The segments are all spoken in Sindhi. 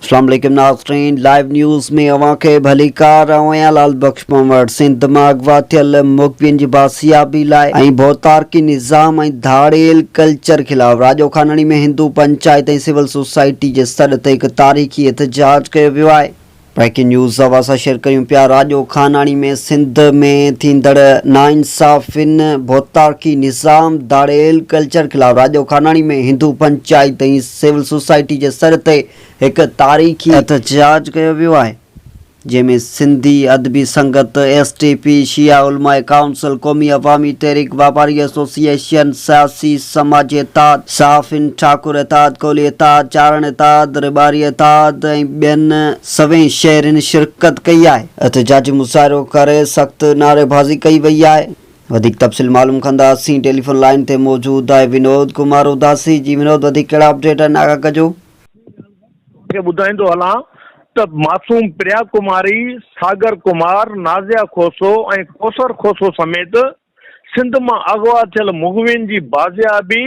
اسلام عليڪم ناظرين لائيو نيوز ۾ اوهان کي ڀليڪار آئون آهيان لال بخش پنهور سنڌ مان اغوا ٿيل مغوين جي بازيابي لاء ۽ ڀوتارڪي نظام ۽ ڌاڙيل ڪلچر خلاف راڄو خانڻي ۾ هندو پنچائت ۽ سول سوسائٽي جي سڏ تي هڪ تاريخي احتجاج ڪيو ويو آهي. بريڪنگ نيوز اوهان سان شيئر ڪريون پيا راڄو خاناڻي ۾ سنڌ ۾ ٿيندڙ ناانصافين، ڀوتارڪي نظام، ڌاڙيل ڪلچر خلاف راڄو خاناڻي ۾ هندو پنچائت ۽ سول سوسائٽي جي سر تي هڪ تاريخي احتجاج ڪيو ويو آهي جنهن ۾ Sindhi Adabi Sangat, S T P, شيعا علماء ڪائونسل، قومي عوامي تحريڪ، واپاري ايسوسيئيشن، سياسي سماجي اتحاد، صحافين، ٺاڪر اتحاد، ڪولهي اتحاد، چارڻ اتحاد، رٻاري اتحاد ۽ ٻين سوين شهرين شرڪت ڪئي آهي. احتجاجي مظاهرو ڪري سخت نعريبازي ڪئي وئي آهي. وڌيڪ تفصيل معلوم ڪنداسين ٽيليفون لائين تي موجود آهي ونود ڪمار اداسي جي ونود وڌيڪ ڪهڙا اپڊيٽ آهن آگاهه ڪجو. کي ٻڌائيندو هلان ته معصوم پريا ڪماري، ساگر ڪمار، نازيا کوسو ۽ ڪوثر کوسو سميت سنڌ مان اغوا ٿيل مغوين جي بازيابي،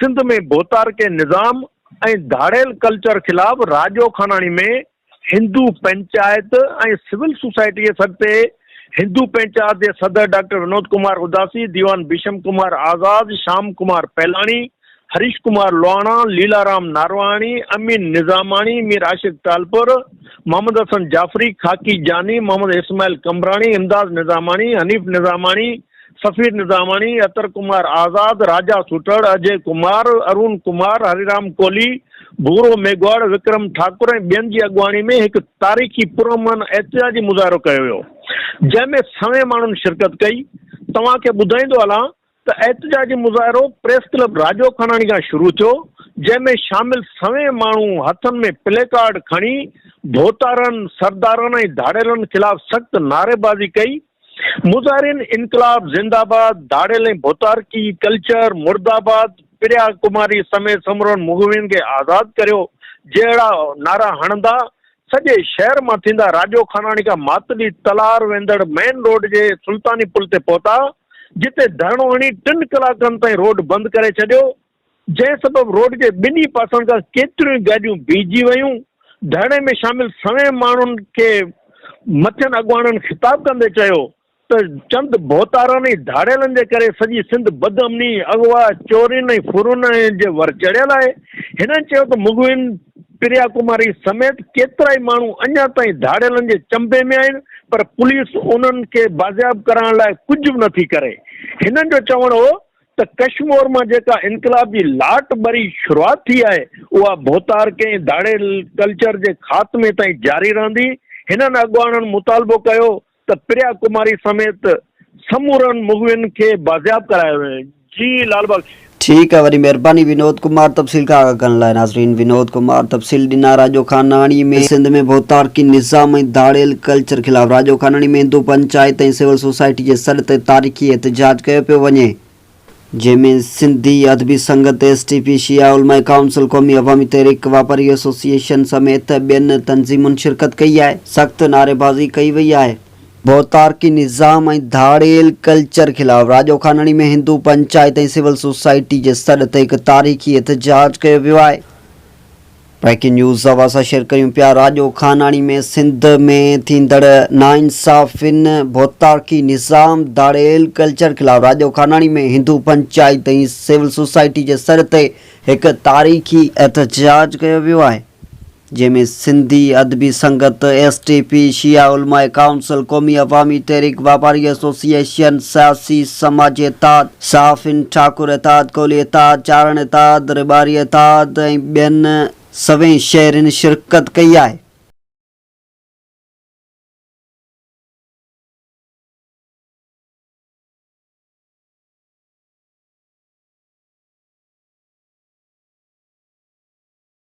سنڌ ۾ ڀوتارڪي نظام ۽ ڌاڙيل ڪلچر خلاف راڄو خاناڻي ۾ هندو پنچائت ۽ سول سوسائٽي جي سڏ تي هندو پنچائت جي صدر ڊاڪٽر ونود ڪمار اداسي، ديوان ڀيشم ڪمار آزاد، شام ڪمار پهلاڻي، هريش ڪمار لوهاڻا، ليلا رام نارواڻي، امين نظاماڻي، مير عاشق ٽالپر، محمد حسن جعفري، خاڪي جاني، محمد اسماعيل قمبراڻي، امداد نظاماڻي، حنيف نظاماڻي، سفير نظاماڻي، عطر ڪمار آزاد، راجا سوٽهڙ، اجي ڪمار، ارون ڪمار، هريرام ڪولهي، ڀورو ميگهواڙ، وڪرم ٺاڪر ۽ ٻين جي اڳواڻي ۾ هڪ تاريخي پرامن احتجاجي مظاهرو ڪيو ويو، جنهن ۾ سوين ماڻهن شرڪت ڪئي. توهان کي ٻڌائيندو هلان ته احتجاجي مظاهرو پريس ڪلب راڄو کاڻاڻي کان شروع ٿيو، جنهن ۾ شامل سوين ماڻهو هٿن ۾ پلي ڪارڊ کڻي ڀوتارن، سردارن ۽ ڌاڙيلن خلاف سخت نعريبازي ڪئي. مظاهرين انقلاب زنده آباد، ڌاڙيل ۽ ڀوتارڪي ڪلچر مرده آباد، پريا ڪماري سميت سمورن مغوين کي آزاد ڪريو جهڙا نعرا هڻندا سڄي شهر مان ٿيندا راڄو کاڻاڻي کان ماتلي تلهار ويندڙ مين روڊ جي سلطاني پل تي پهتا. جتي ڌرڻو هڻي ٽن ڪلاڪن تائين روڊ بند ڪري ڇڏيو، جنهن سبب روڊ جي ٻنهي پاسن کان ڪيتريون ئي گاڏيون بيهجي ويون، ڌرڻي ۾ شامل سوين ماڻهن کي مٿين اڳواڻن خطاب ڪندي چيو ته چند ڀوتارن ۽ ڌاڙيلن جي ڪري سڄي سنڌ بدامني، اغوا، چورين ۽ ڦرن جي ور چڙهيل آهي، هنن چيو ته مغوين پريا ڪماري سميت ڪيترائي ماڻهو اڃا تائين ڌاڙيلن جي چنبي ۾ آهن پر پوليس انهن کي بازياب ڪرائڻ لاء ڪجهه به نٿي ڪري. هنن جو چوڻ هو ته ڪشمور مان جيڪا انقلاب جي لاٽ ٻري شروعات ٿي آهي اها ڀوتارڪي ۽ ڌاڙيل ڪلچر جي خاتمي تائين جاري رهندي. هنن اڳواڻن مطالبو ڪيو ته پريا ڪماري سميت سمورن مغوين کي بازياب ڪرايو وڃي. جي لال بخش. ٺيڪ آ وڏي مھرباني ونود ڪمار تفصيل کان آگاھ ڪرڻ لاء ناظرين ونود ڪمار تفصيل ڏنا راڄو خاناڻي ۾ سنڌ ۾ ڀوتارڪي نظام ۽ ڌاڙيل ڪلچر خلاف راڄو خاناڻي ۾ هندو پنچائت ۽ سول سوسائٽي جي سڏ تي تاريخي احتجاج ڪيو پيو وڃي. جنهن ۾ Sindhi Adabi Sangat, S T P, شيعا علماء ڪائونسل، قومي عوامي تحريڪ، واپاري ايسوسيئيشن سميت ٻين تنظيمن شرڪت ڪئي آهي. سخت نعريبازي ڪئي وئي آهي. ڀوتارڪي نظام ۽ ڌاڙيل ڪلچر خلاف راڄو خانڻي ۾ هندو پنچائت ۽ سول سوسائٽي جي سڏ تي هڪ تاريخي احتجاج ڪيو ويو آهي. بريڪنگ نيوز اوهان سان شيئر ڪريون پيا راڄو خاناڻي ۾ سنڌ ۾ ٿيندڙ ناانصافين، ڀوتارڪي نظام، ڌاڙيل ڪلچر خلاف راڄو خاناڻي ۾ هندو پنچائت ۽ سول سوسائٽي جي سر تي هڪ تاريخي احتجاج ڪيو ويو آهي جنهن ۾ Sindhi Adabi Sangat, S T P, شيعا علماء ڪائونسل، قومي عوامي تحريڪ، واپاري ايسوسيئيشن، سياسي سماجي اتحاد، صحافين، ٺاڪر اتحاد، ڪولهي اتحاد، چارڻ اتحاد، رٻاري اتحاد ۽ ٻين سوين شهرين شرڪت ڪئي آهي.